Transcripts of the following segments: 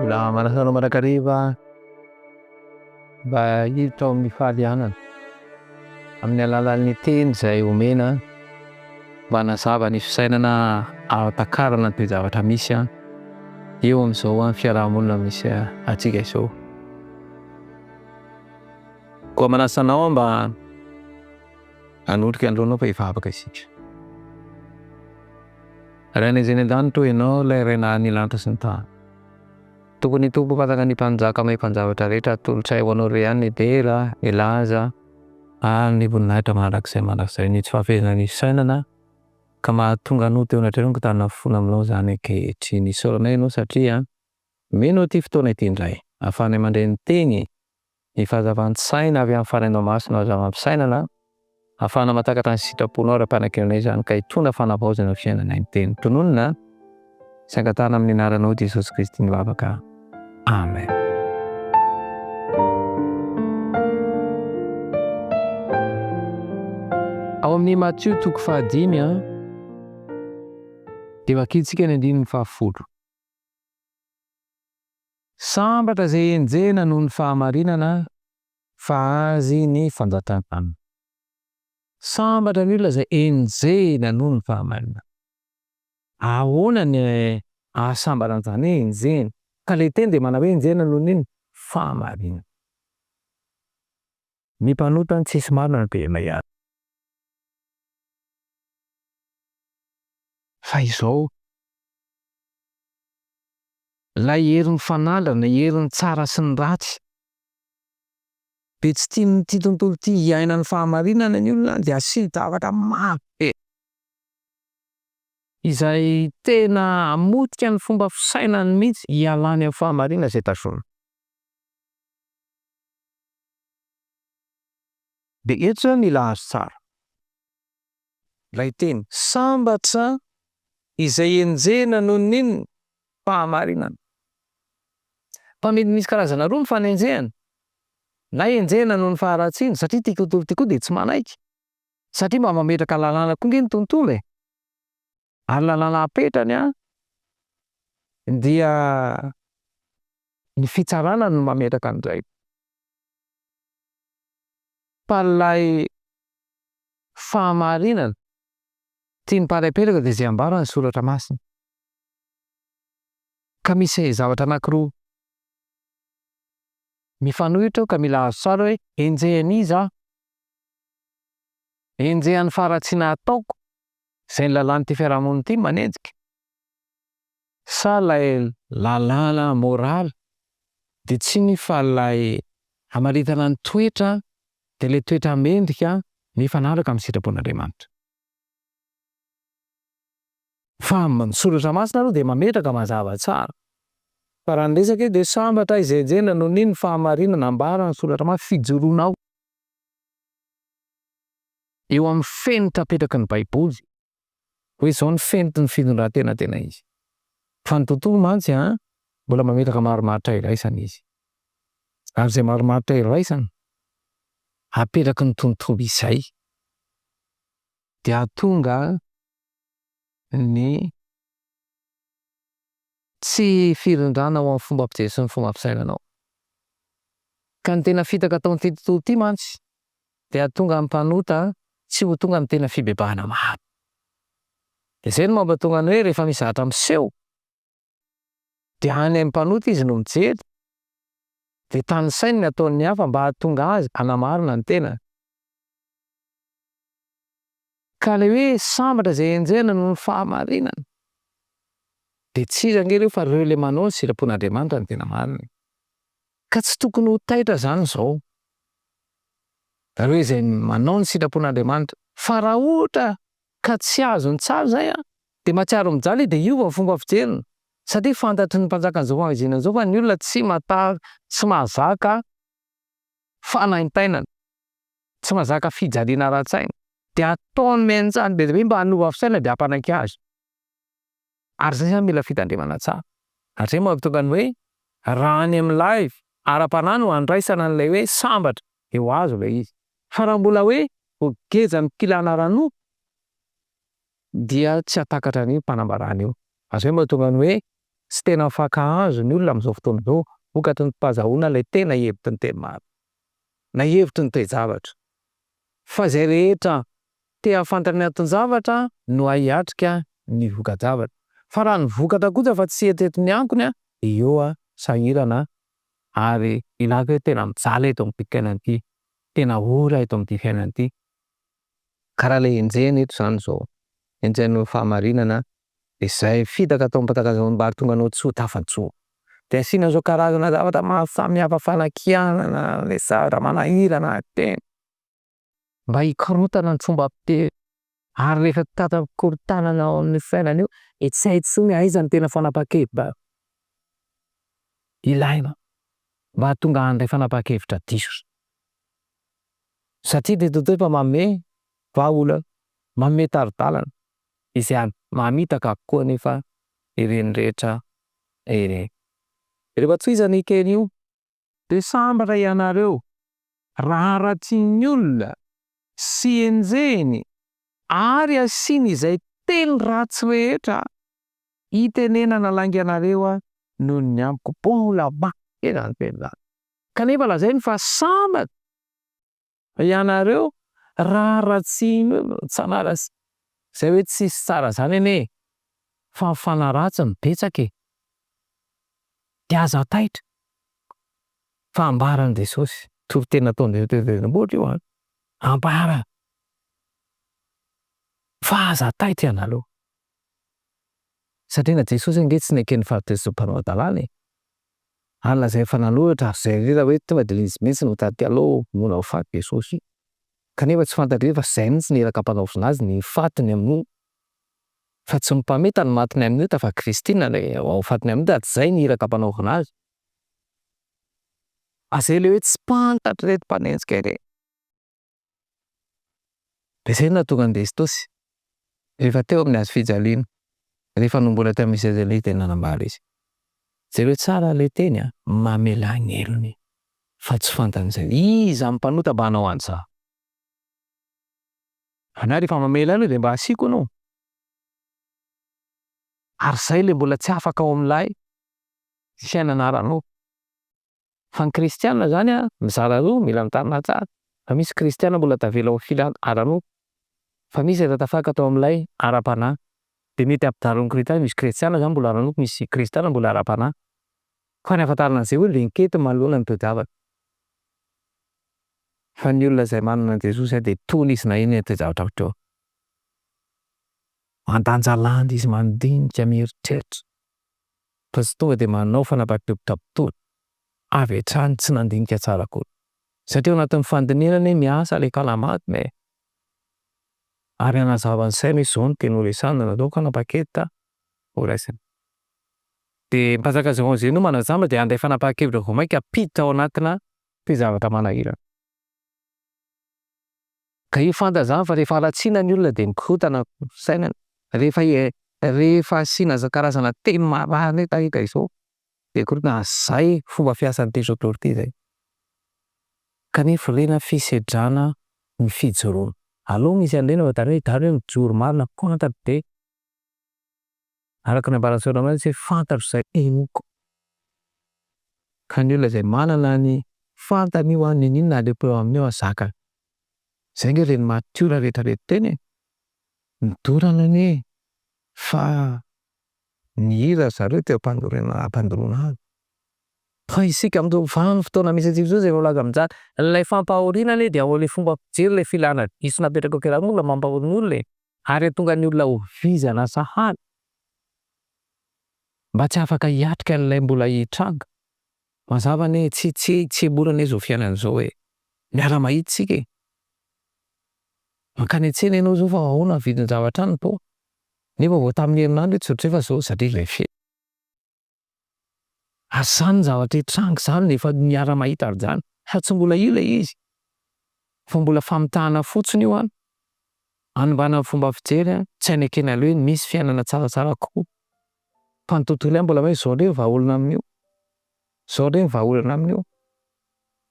Mbola manasa anao mandrakariva mba hiditra ao amin'ny fahalianana amin'ny alalan'ny teny izay omena mba hanazava ny fisainana ahatakarana ny toe-javatra misy eo amin'izao fiaraha-monina misy antsika izao. Koa manasa anao aho mba hanondrika ny lohanao fa hivavaka isika. Rainay izay any an-danitra ô, Ianao ilay Ray naha ny lanitra sy ny tany. Tokony Tompo mpanjaka ny mpanjaka mahay mpanjavatra rehetra atolotray ho anao re ihany ny dera, ny laza ary ny voninahitra mandrakizay mandrakizay. Ny tsy fahafehezana ny fisainana ka mahatonga anao teo anatrehanao ka tanana fona aminao izany ankehitriny. Isaoranay Ianao satria omenao ity fotoana ity indray ahafahanay mandre ny teny Ny fahazavan-tsaina avy amin'ny Fanahinao Masina no hazavam-pisainana, ahafahana mahatakatra ny sitraponao ara-panankinanay izany ka hitondra fanavaozana ny fiainanay ny teny tononina sy angatahana amin'ny anaranao Jesosy Kristy ny vavaka. Amen. Ao amin'ny Matio toko fahadimy dia vakintsika ny andininy fahafolo. Sambatra izay enjehina noho ny fahamarinana fa azy ny fanjakana. Sambatra ny olona izay enjehina noho ny fahamarinana. Ahoana ny ahasambara an'izany hoe enjehina? Ka ilay teny dia manao hoe enjehina noho ny inona? Fahamarinana. Ny mpanota ny tsisy marina no be ihany. Fa izao. Ilay hery mifanandrana, herin'ny tsara sy ny ratsy. Dia tsy tian'ity tontolo ity hiaina ny fahamarinana ny olona dia asiany zavatra maro be. Izay tena hamotika ny fomba fisainany mihitsy hialany amin'ny fahamarinana izay tazominy. Dia eto izany mila azo tsara. Ilay teny. Sambatra izay enjehina noho ny inona? Fahamarinana. Fa mety misy karazana roa ny fanenjehana. Na enjehina noho ny faharatsiana, satria ity tontolo ity koa dia tsy manaiky. Satria mba mametraka lalàna koa nge ny tontolo e! Ary lalàna apetrany an, dia ny fitsarana no mametraka an'izay. Fa ilay fahamarinana tian'i Paly apetraka dia izay ambaran'ny Soratra Masina. Ka misy zavatra anankiroa mifanohitra ao ka mila azo tsara hoe enjehin'iza aho? Enjehan'ny faharatsiana ataoko izay ny lalàn'ity fiarahamonina ity manenjika sa ilay lalàna moraly dia tsy ny fa ilay hamaritana ny toetra dia ilay toetra mendrika mifanaraka amin'ny sitrapon'Andriamanitra. Fa ny soratra masina aloha dia mametraka mazava tsara fa raha ny resaka eto dia sambatra izay enjehina noho ny fahamarinana ambaran'ny soratra masina, fijoroanao eo amin'ny fenitra apetraky ny baiboly hoe izao ny fenitry ny fitondran-tena tena izy. Fa ny tontolo mantsy an, mbola mametraka marimaritra iraisana izy. Ary izay marimaritra iraisana apetraky ny tontolo izay dia hahatonga ny tsy firindrana ao amin'ny fomba fijery sy ny fomba fisainanao. Ka ny tena fitaka ataon'ity tontolo ity mantsy dia hahatonga ny mpanota tsy ho tonga amin'ny tena fibebahana marina. Dia izay no mampatonga ny hoe rehefa misy zavatra miseho dia any amin'ny mpanota izy no mijery, dia tanisainy ny ataon'ny hafa mba hahatonga azy hanamarina ny tenany. Ka ilay hoe sambatra izay enjehina noho ny fahamarinana dia tsy iza ange ireo fa ireo ilay manao ny sitrapon'Andriamanitra no tena marina e. Ka tsy tokony ho taitra izany izao ireo izay manao ny sitrapon'Andriamanitra fa raha ohatra ka tsy azony tsara izay an, dia mahatsiaro mijaly izy dia hiova ny fomba fijeriny satria fantatry ny mpanjakan'izao fahavizinana izao fa ny olona tsy mataho tsy mahazaka fanaintainana. tsy mahazaka fijaliana ara-tsaina dia ataony mianjady be dia be mba hanova fisainana dia hampanaiky azy. Ary izay izany mila fitandremana tsara. Ary izay mahatonga ny hoe raha any amin'ny live ara-panahy no andraisana an'ilay hoe sambatra dia ho azo ilay izy. Fa raha mbola hoe voagejan'ny filana ara-nofo dia tsy hahatakatra an'io fanambarana io. Ary izay mahatonga ny hoe. Tsy tena mifankahazo ny olona amin'izao fotoana izao vokatry ny fahazahoana ilay tena hevitry ny teny marina na hevitry ny toe-javatra. Fa izay rehetra te hahafantatra ny anton-javatra no hay hiatrika ny voka-javatra. Fa raha ny vokatra kosa fa tsy eritreretin'ny ny ankony dia eo sahirana ary ilako hoe tena mijaly eto amin'ity fiainana ity, tena ory aho eto amin'ity fiainana ity. Ka raha ilay enjehina eto izany izao, enjehina noho ny fahamarinana, dia izay fitaka atao amin'ny mba hahatonga anao tsy ho tafajoro. Dia asiana izao karazana zavatra maro samihafa fanakianana, ilay zavatra manahirana tena mba hikorontana ny fomba fiteny. Ary rehefa tata-korontana ao amin'ny fiainana io, dia tsy hay intsony aiza no tena fanapahan-kevitra ilaina mba hahatonga handray fanapahan-kevitra diso. Satria dia totoy fa manome vahaolana, manome tari-dalana izay mamitaka avokoa anefa ireny rehetra ireny. Rehefa tohizana io teny io dia sambatra ianareo raha haratsian'ny olona sy enjehiny ary asiany izay teny ratsy rehetra hitenenana lainga anareo noho ny amiko. Mbola mafy be izany teny izany. Kanefa lazainy fa sambatra ianareo raha ratsiana tsanara zay hoe tsisy tsara zany anie e, fa ny fanaratsy no betsaka e, de aza taitra fa ambaran'i Jesosy, toriteny nataon'i Jesosy teo an-tendrombohitra io an, ambarany fa aza taitra ianareo, satria na Jesosy ange tsy neken'ny faritesy mpanao hadalana e. Ary lazainy fa nanoratra ary izay indrindra hoe tonga dia izy mihitsy no mitarika alou hamono ho faty Jesosy. Kanefa tsy fantatr'ireo fa izay mihitsy ny iraka ampanaovina azy ny fatiny amin'io. Fa tsy ny mpamita no matiny amin'ny ota fa Kristy no ho fatiny amin'ny ota ary izay ny iraka ampanaovina azy. Ary izay ilay hoe tsy fantatr'ireto mpanenjika ireto. Dia izay no nahatonga an'i Jesosy, rehefa teo amin'ny hazo fijaliana, rehefa nomboana teo amin'ny seza izy dia nanambara izy. Jereo tsara ilay teny an, mamelà ny helony fa tsy fantany izay. Iza amin'ny mpanota mba hanao an'izany? Anah rehefa mamela anao dia mba asiako anao. Ary izay ilay mbola tsy afaka ao amin'ilay fiainana ara-nofo. Fa ny kristiana zany an, mizara roa, mila mitarina tsara, fa misy kristiana mbola tavela ao filana ara-nofo, fa misy efa tafakatra ao amin'ilay ara-panahy, dia mety hampijalo ny kristiana, misy kristiana zany mbola ara-nofo, misy kristiana mbola ara-panahy, fa ny ahafantarana an'izay hono dia ny kety manoloana ny toe-javatra, fa ny olona izay manana an'i Jesosy dia tony izy na inona toe-javatra mitreo, mandanjalanja izy, mandinika, mieritreritra. Fa tsy tonga dia manao fanapahan-kevitra mpitory avy hatrany tsy nandinika tsara akory. Satria ao anatin'ny fandinihana anie miasa ilay Fanahy Masina e! Ary hanazava ny saina hoe izao no tiany horesahina na izao fanapahan-kevitra horaisina. Dia mpanjaka Zéro manazava dia handray fanapahan-kevitra vao mainka hampiditra ao anatina toe-javatra manahirana. Ka io fantany zany fa rehefa haratsiana ny olona dia mikorontana ny fisainany, rehefa rehefa asiana karazana teny marary hetaheta izao dia mikorontana, zay fomba fiasan'ity tontolo ity zay. Kanefa ireny fisedrana ny fijoroana, aleo misy an'ireny fa zany hoe zany hoe mijoro marina fantatro be, araka ny ambaran'i Solomona hoe fantatro izay inoako. Ka ny olona izay manana ny fantany io an, n'inon'inona aleoko eo aminy eo an, zakany. Zay nge ireny martiora rehetra rehetra ireny e! Nodorana anie fa nihira ry zareo teo am-pandorana am-pandoroana azy. Fa isika amin'izao vanim-potoana misy antsika izao izay efa milaza amin'izany, ilay fampahoriana anie dia ao amin'ilay fomba fijery ilay filana diso napetraka ao am-piarahamonina mampahory ny olona e! Ary hahatonga ny olona ho vizana sahady. Mba tsy afaka hiatrika an'ilay mbola hitranga. Mazava anie, tsy tsy tsy mora anie izao fiainana izao e. Miara-mahita isika e. Mankany an-tsena ianao izao fa ahoana ny vidin-javatra any tô? Nefa vao tamin'ny herinandro hoe tsy ohatr'izay fa izao satria ilay fiainana. Ary izany zavatra hitranga izany efa miara-mahita an'izany fa tsy mbola io ilay izy fa mbola famitahana fotsiny io an! Hanimbana ny fomba fijery an, tsy hanekena aloha hoe misy fiainana tsaratsara kokoa fa ny tontolo ihany mbola hoe izao indray ny vahaolana amin'io, izao indray ny vahaolana amin'io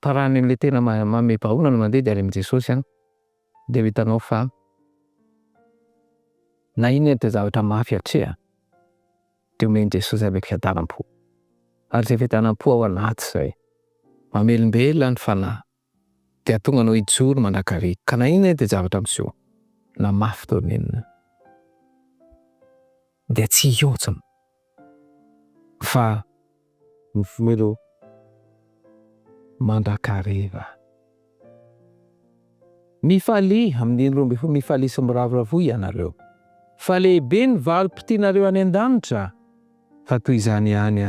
fa raha any amin'ilay tena manome vahaolana no mandeha dia any amin'i Jesosy an, dia ho hitanao fa na inona toe-javatra mafy atrehana. Dia omen'i Jesosy ilay fiadanam-po. Ary izay fiadanam-po ao anaty izay, mamelombelona ny fanahy, dia hahatonga anao hijoro mandrakariva. Ka na inona dia zavatra miseho, na mafy toy ny inona, dia tsy hihontsina fa mifomelo mandrakariva. Mifalia, amin'ny 12, mifalia sy miravoravoa ianareo, fa lehibe ny valim-pitianareo any an-danitra, fa toy izany ihany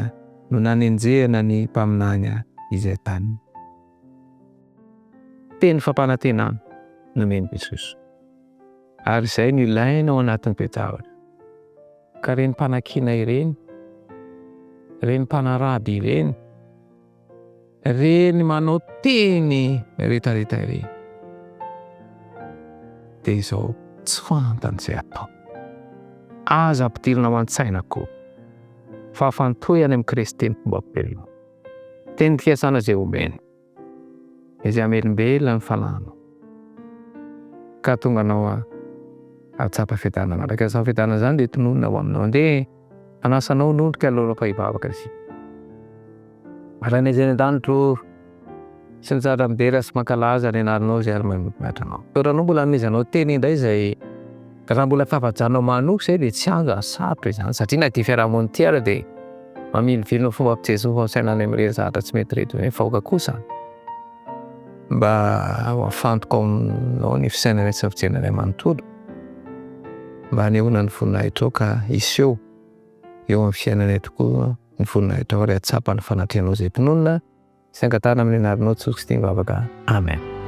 no nanenjehana ny mpaminany izay tany. Teny fampanantenana nomen'i Jesosy. Ary izay no ilaina ao anatin'ny toe-javatra. Ka ireny mpanakiana ireny, ireny mpanaraby ireny, ireny manao teny retareta ireny, dia izao tsy fantany izay atao. Aza ampidirina ao an-tsaina koa fa afantohy any amin'i Kristy ny fomba fivelomana. Teny fikasana izay omeny. Izay hamelombelona ny fanahinao. Ka hahatonga anao hahatsapa fiadanana. Araka izany fiadanana izany dia tononina ao aminao. Andeha hanasa anao hanondrika aloha fa hivavaka isika. Rainay izay any an-danitra ô, tsy mitsahatra midera sy mankalaza ny anaranao izay ary manomboka anao. Misaotra anao mbola hanomezanao teny indray izay raha mbola tafajanona manohy izay dia tsy azo ary sarotra izany satria na ity fiarahamonina ity ary dia Mamilivilina ny fomba fijery sy ny fomba fisainana amin'ireny zavatra tsy mety ireto ireny fa aoka kosa mba ho afantoka ao aminao ny fisainanay sy ny fijerinay manontolo mba hanehoana ny voninahitrao ka hiseho eo amin'ny fiainanay tokoa ny voninahitrao ary hahatsapa ny fanatrehanao izay tononina sy angatahana amin'ny anaranao Jesoa Kristy mivavaka. Amen.